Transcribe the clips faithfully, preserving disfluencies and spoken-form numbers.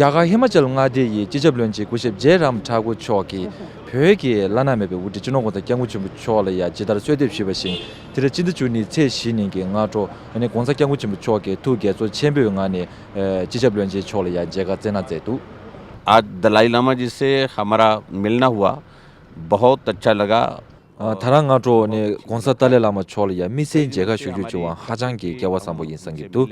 རྒྱ་གར་ཧི་མ་ཅལ་མངའ་སྡེ་ཡི་སྤྱི་ཁྱབ་བློན་ཆེན་སྐུ་ཞབས་ཇེ་རམ་ཐ་ཀུར་མཆོག་གིས་བོད་ཀྱི་བླ་ན་མེད་པའི་དབུ་ཁྲིད་སྤྱི་ནོར་༸གོང་ས་༸སྐྱབས་མགོན་ཆེན་པོ་མཆོག་ལ་ཡང་ཇི་ལྟར་གསོལ་འདེབས་ཞུས་པ་བཞིན། དེ་རིང་སྤྱི་ཟླ་བཅུ་གཉིས་ཚེས་བཞི་ཉིན་གྱི་སྔ་དྲོ་ཨ་ནི་༸གོང་ས་༸སྐྱབས་མགོན་ཆེན་པོ་མཆོག་གིས་ཐུགས་དགྱེས་ཚོར་ཆེན་པོའི་ངང་ནས་ཨ་སྤྱི་ཁྱབ་བློན་ཆེན་མཆོག་ལ་ཡང་མཇལ་ཁ་བསྩལ་གནང་མཛད་འདུག། आज दलाई लामा जी से हमारा मिलना हुआ, बहुत अच्छा लगा। ཨ་ད་རང་སྔ་དྲོ་ནས་༸གོང་ས་ཏཱ་ལའི་བླ་མ་མཆོག་ལ་ཡང་དམིགས་བསལ་མཇལ་ཁ་ཞུ་རྒྱུ་བྱུང་བ་ཧ་ཅང་གི་སྐལ་བ་བཟང་པོ་ཡིན་བསམ་གྱི་འདུག།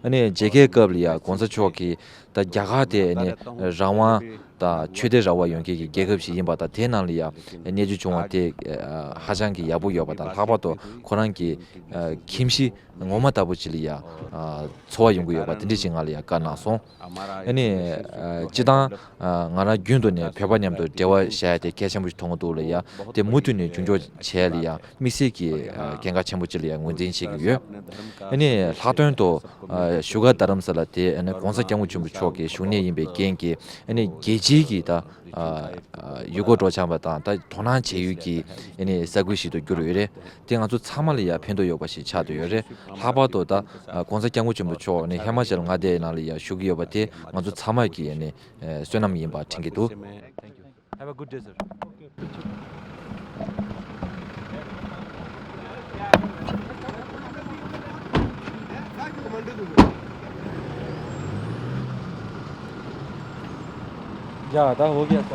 ཨ་ནི་མཇལ་ཁའི་སྐབས་ལ་ཡང་༸གོང་ས་མཆོག་གིས་ད་རྒྱ་གར་དེ་ནི་རང་དབང་དང་ཆོས་དད་རང་དབང་ཡོད་མཁན་གྱི་རྒྱལ་ཁབ་ཞིག་ཡིན་པ་དང་། དེའི་ནང་ལ་ཡང་གནས་རྒྱུ་བྱུང་བ་དེ་ཨ་ཧ་ཅང་གི་ཡག་པོ་ཡོད་པ་དང་། ལྷག་པར་དུ་ཁོ་རང་གི་ཨ་ཁྱིམ་གཞིས་ངོ་མ་ལྟ་བུ་ཅིག་ལ་ཡང་ཨ་འཚོ་བ་ཡོང་གི་ཡོད་པ་དེ་འདྲ་ཞིག་ང་ལ་ཡང་བཀའ་གནང་སོང་། ཨ་ནི་ཨ་སྤྱིར་བཏང་ཨ་ང་རང་རྒྱུན་དུ་ནས་བོད་པ་མཉམ་དུ་འབྲེལ་བ་བཞག་ཡ་དེ་གལ་ཆེན་པོ་ཞིག་མཐོང་གི་འདུག་ལ་ཡ། དེ་མུ་མཐུད་ནས་རྒྱུན་འཁྱོངས་བྱས་ལ་ཡ་དམིགས་བསལ་གྱི་ཨ་འགན་ཁག་ཆེན་པོ་ཅིག་ལ་ཡ་ངོས་འཛིན་བྱེད་ཀྱི་ཡོད། ཨ་ནི་ལྷག་དོན་དུ་ཨ་བཞུགས་སྒར་རྡ་རམ་ས་ལ་དེ་ཨ་ནི་༸གོང་ས་༸སྐྱབས་མགོན་ཆེན་པོ་མཆོག་གི་བཞུགས་གནས་ཡིན་པའི་རྐྱེན་གྱིས། ཨ་ནི་རྒྱལ་སྤྱིའི་གི་ད་ཨ་ཨ་ཡུལ་སྐོར་སྤྲོ་འཆམ་པ་དང་ད་དོ་སྣང་བྱེད་ཡུལ་གྱི་ཨ་ནི་ས་ཁུལ་ཞིག་ཏུ་གྱུར་ཡོད་རེད། དེ་ང་ཚོ་ཚང་མ་ལ་ཡང་ཕན་ཐོགས་ཡོད་པ་ཞིག་ཆགས་བསྡད་ཡོད་རེད། ལྷག་པར་དུ་ད་༸གོང་ས་༸སྐྱབས་མགོན་ཆེན་པོ་མཆོག་ནི་ཧི་མ་ཅལ་མངའ་སྡེའི་ནང་ལ་ཡང་བཞུགས་ཀྱི་ཡོད་པ་དེ་ང་ཚོ་ཚང་མ་གི་ཨ་ནི་བསོད་ནམས་ཡིན་པ་དྲན་གྱི་འདུག། Have a good day, sir. ཡ་ད་འོ་ཀེ་ཡ་ད།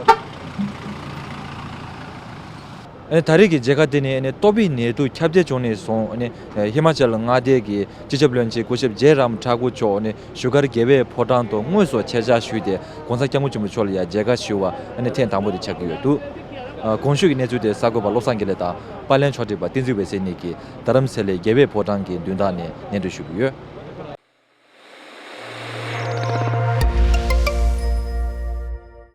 ཨ་ནི་ད་རེས་ཀྱི་མཇལ་ཁ་དེ་ནི་ཨ་ནི་ཏོག་དབྱིབས་ནད་དུག་ཁྱབ་གདལ་བྱུང་ནས་བཟུང་། ཨ་ནི་ཧི་མ་ཅལ་མངའ་སྡེ་གི་སྤྱི་ཁྱབ་བློན་ཆེན་སྐུ་ཞབས་ཇེ་རམ་ཐ་ཀུར་མཆོག་ཨ་ནི་བཞུགས་སྒར་རྒྱལ་བའི་ཕོ་བྲང་དུ་དངོས་སུ་ཆེད་བཅར་ཞུས་ཏེ། ༸གོང་ས་༸སྐྱབས་མགོན་ཆེན་པོ་མཆོག་ལ་ཡང་མཇལ་ཁ་ཞུ་བ་ཨ་ནི་ཐེངས་དང་པོ་དེ་ཆགས་ཀྱི་ཡོད་འདུག། ཨ་གོང་ཞུས་ཀྱི་གནས་ཚུལ་དེ་གསར་འགོད་པ་བློ་བཟང་དགེ་ལེགས་དང་པར་ལེན་ཕྱོགས་སྒྲིག་པ་བསྟན་འཛིན་འོད་ཟེར་གཉིས་ཀྱིས་རྡ་རམ་ས་ལའི་རྒྱལ་བའི་ཕོ་བྲང་གི་མདུན་ཐང་ནས་སྙན་སྒྲོན་ཞུ་གི་ཡོད།